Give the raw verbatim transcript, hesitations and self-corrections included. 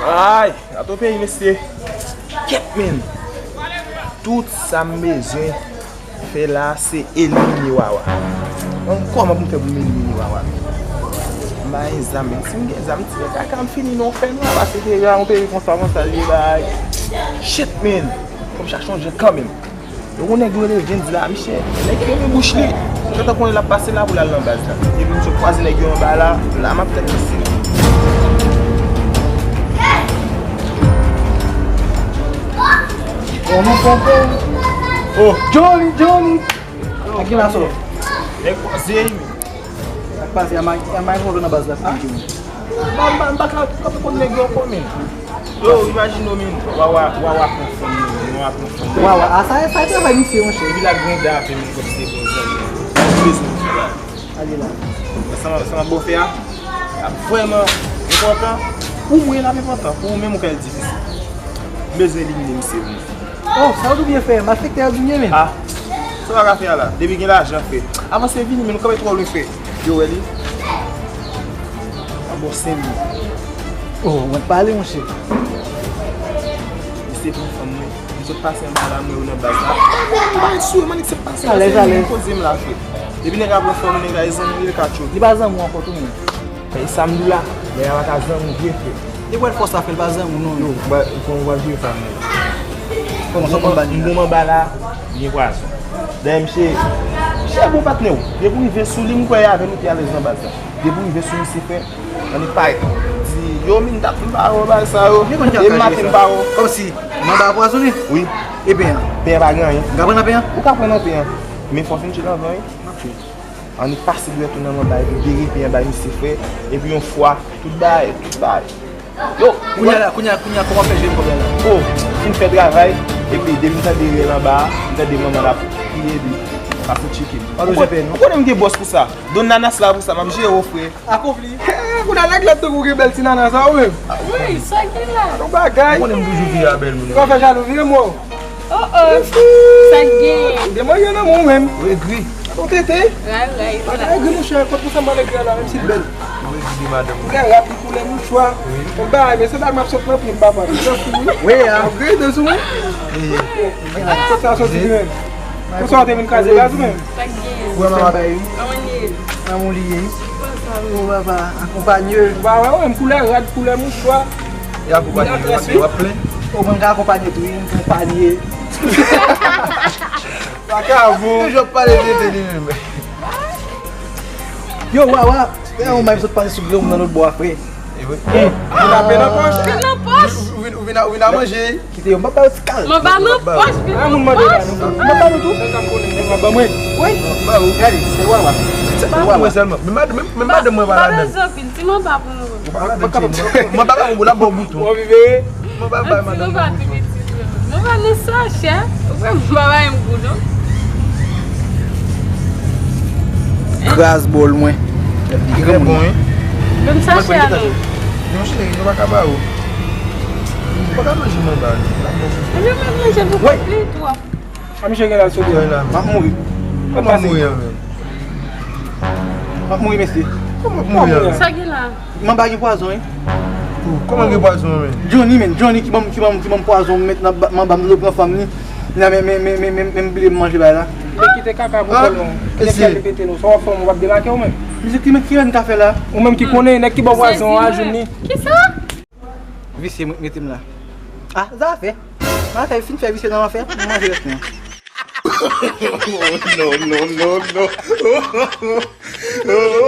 Ay, gato peyi, mesye. Kèt, men. Tout sa m bezwen fè la, se elimine Wawa. Bon, kòman pou m fè pou m elimine Wawa? M pa gen zam, men si m gen zam, m tire kaka, m fini nan yon fènwa, paske peyi a, yon peyi konsa, konsa, li bay. Shit, men. Fò m chache yon jan kanmenm. Yo gon nèg yo rele Vince la, misye, nèg yo renmen bouch li. Gentan konnen l ap pase la pou l al nan baz la. Epi misye kwaze nèg yo anba la, la m ap fè misye. Bon, nou ponpe. Oh, Johnny, Johnny. Ak gen la sò. Nèg kwaze, wi. Sa k pase, a may, a may konn nan baz la, ap di. M pa, m pa, m pa ka, m pa konn nèg yo ankò, men. Yo, imajine w, men. Wawa, Wawa pran fanm, men. Wawa pran fanm. Wawa, a sa, sa e travay misye, monchè. Epi l ap grande avè m, men, kòm se bon zanmi. Bezwen fi la. Ale la. Sa m, sa m ap ba w fè a, ap vrèman enpòtan. Pou mwen, l ap enpòtan. Pou ou menm, ou ka l difisil. M bezwen elimine misye, men. Oh, sa w tou byen fè, malfektè yo di byen, men. Ah, sa w pa ka fè a la? Depi gen lajan, frè. Avanse vini, men nou kanpe twò lwen, frè. Yo wè li. A bon, se li. Oh, mwen pale, monchè. Misye pran fanm mwen. M sot pase anba la, m wè yo nan baz la. M pa sou yo, man, nèg se pase. Alèz, alèz. Koze m la, frè. Depi nèg la pran fanm, nèg la e zanmi, li katcho. Li pa zanmi w ankò tou, men. E sa m di w la, nèg la pa ka zanmi w vre, frè. E wè l fòs la fè l pa zanmi w non. Yo, ba, kòman w pral jwe sa, men? Kòman sa w konn ba li la? M bon anba la, li gen pwazon. Dayè, misye, misye bon patnè w. Depi w rive sou li, m kwè e avè nou pi alèz nan baz la. Depi w rive sou misye, frè, annik parèt. Di, yo, min dat m pa wè w bagay sa yo. E maten m pa wè w. Kòmsi, m anba a pwazonnen? Wi. E pen an? Pen an pa gen anyen. M ka pran nan pen an? Ou ka pran nan pen an. Men fò w fin tcheke anvan, wi. M ap tcheke. Annik pase dwèt ou nan manba epi bere pen an bay misye, frè. Epi yon fwa, tout bagay, tout bagay. Yo, kounye a la, kounye a, kounye a, kòman w ap fè jere kòb la la? Oh, fin fè travay, epi depi m tande rèl anba a, m tande manman l ap kriye, epi pase tcheke m. Ou konnen m gen bòs pou sa. Don Nanas la pou sa, m ap jere w, frè. Akonpli. Kounye a nèg la tankou gen bèl ti nana sa ou menm. Wi, sa gen la. Yon bagay. Ou konnen m toujou vire a bèl moun. Ou ka fè jalou, vire m wè w. Oh, oh. Sa gen. Ou gen manyen nan men w menm. Ou egri. Ou tete. Ray, ray, sa. Egri, monchè, kot pou sa m egri la, menm si l bèl. Ou egri de madanm ou. Ou gen rad li koulè mouchwa. Wi. Yon bagay, men se bagay m ap sot nan pye m, papa. Wi, a. Ou gen de sou mwen. Kot sa soti li menm? Konsa w te vin kraze baz ou menm? Sa k gen? Ou wè manman bay wi. Kòman li ye? Kòman li ye? Ou papa, akonpanye. Ou pa wè, ou menm koulè rad, koulè mouchwa. E akonpanye, w ap plen? Ou mwen ka akonpanye tou, wi, m akonpanye. Paka bon. Toujou ap pale de tete li menm. Yo, Wawa, fè yon bay m sot pase sou granmoun nan lòt bò a, frè. E wi. Ou ka pen nan pòch. Pen nan pòch. Ou vin, ou vin, ou vin a manje. Kite yo, m ap ba yo ti kal. Manba nan pòch, pen nan pòch. Moun mande ba nou. M ap ba nou tou. Sa m konnen, m ap ba mwen. Wi. Ba ou. Gade, se Wawa. Se Wawa. Mwen sèlman. Men madanm, men, men madanm mwen pa ladan. Anpil, ti manba pou nou. Ou pa ladan, ti manba. Manba ba ou, l ap ba w bouton. Ou anvi veye? Manba bay madanm mwen bouton. Manba nou sa, chè. Ou kwè manba bay m bouton? Kraz bòl mwen. Li trè bon, wi. Menm sa chè a non. Non, cheri, nou pa ka ba ou. Ou pa ka manje manba, non. Mwen menm manje pou pli twòp. A misye gen la soti. M ap mouri. Kòman mouri an menm? M ap mouri, mesye. Kòman mouri an menm? Sa gen la? Manba gen pwazon, wi. Kòman gen pwazon an menm? Johnny, men. Johnny ki ban m, ki ban m, ki ban m pwazon, m met nan ba-, manba m, m pran fanm li. Nan men, men, men, men, men, men, bliye m manje bay la. Te kite kaka pou kòlon. Nèg ki ale pete nou. Sa w ap fè, w ap demake w menm. Misye ki men ki ka fè la? Ou menm ki konnen, nèg ki ba w pwazon an, a jwenn li. Kisa? Visye mwen mete m la. Ah, zafè. Zafè fin fè visye nan lanfè. Mwen manje rès mwen. No, no, no, no.